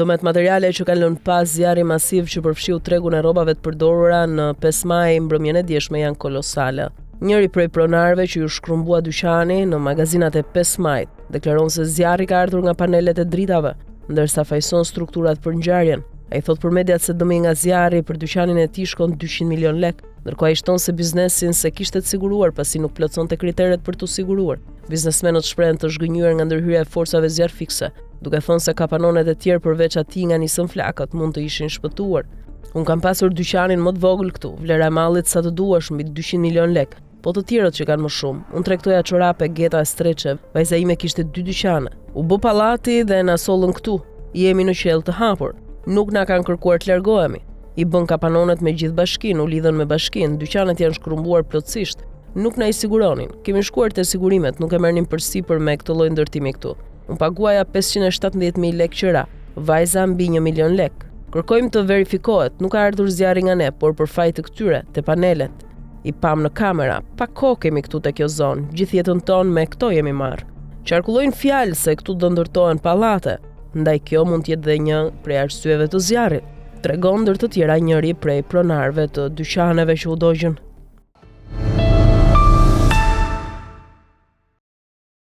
Dëmet materiale që kanë lënë pas zjarri masiv që përfshiu tregun e rrobave të përdorura në 5 maj mbrëmjen e djeshme janë kolosale. Njëri prej pronarëve që iu shkrumbua dyqani në magazinat e 5 majit, deklaron se zjarri ka ardhur nga panelet e dritave, ndërsa fajëson strukturat për ngjarjen. Ai thotë për mediat se dëmi nga zjarri për dyqanin e tij shkon 200 milion lekë. Ndërkohë ai shton se biznesin s'e kishte të siguruar pasi nuk plotësonte kriteret për t'u siguruar. Biznesmenët shprehen të zhgënjyer nga ndërhyrja e forcave zjarrfikëse, duke thënë se kapanonet e tjerë përveç atij nga nisën flakët mund të ishin shpëtuar. Unë kam pasur dyqanin më të vogël këtu, vlera e mallit sa të duash mbi 200 milion lekë, po të tjerët që kanë më shumë. Unë tregtoja çorape, geta e streçe, vajza ime kishte dy dyqane. U bë pallati dhe na sollën këtu. Jemi në qiell të hapur. Nuk na kanë kërkuar të largohemi. I bënë kapanonet me gjithë bashkinë, u lidhën me bashkinë, dyqanet janë shkrumbuar plotësisht. Nuk na i siguronin. Kemi shkuar te sigurimet, nuk e merrnin përsipër me këtë lloj ndërtimi këtu. Unë paguaja 517.000 lekë qira, vajza mbi 1 milion lekë. Kërkojmë të verifikohet, nuk ka ardhur zjarri nga ne, por për faj të këtyre, te panelet. I pamë në kamera, pak kohë kemi këtu te kjo zonë, gjithë jetën tonë me këto jemi marrë. Qarkullojnë fjalë se këtu do ndërtohen pallate, ndaj kjo mund të jetë dhe një prej arsyeve të zjarrit. Tregon ndër të tjera njëri prej pronarëve të dyqaneve që u dogjën.